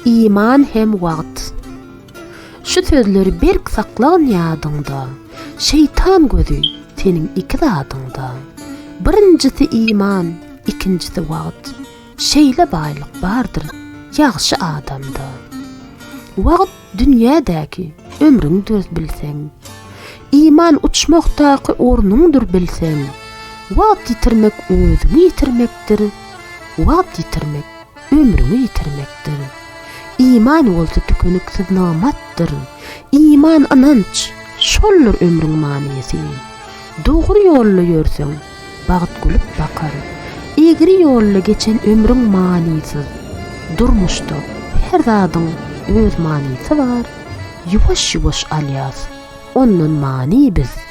Iman hem wagt. Şu sözleri berk saklagyn ýadyňda, Şeýtan gözi seniň iki zadyňda. Birinjisi iman, ikinjisi wagt. Şeýle baýlyk bardyr ýagşy adamda. Wagt dünýädäki ömrüňdir bilseň. Iman uçmakdaky ornuňdyr bilseň. Wagt ýitirmek özüňi ýitirmekdir, Wagt ýitirmek ömrüňi ýitirmekdir. Iman bolsa tükeniksiz nygmatdyr. Iman ynanç, şoldur ömrüň manysy. Dogry ýolda ýörseň, bagt gülüp bakar. Egri ýolda geçen ömrüň manysyz. Durmuşda her zadyň öz manysy bar, Ýuwaş-ýuwaş alýas ondan many biz.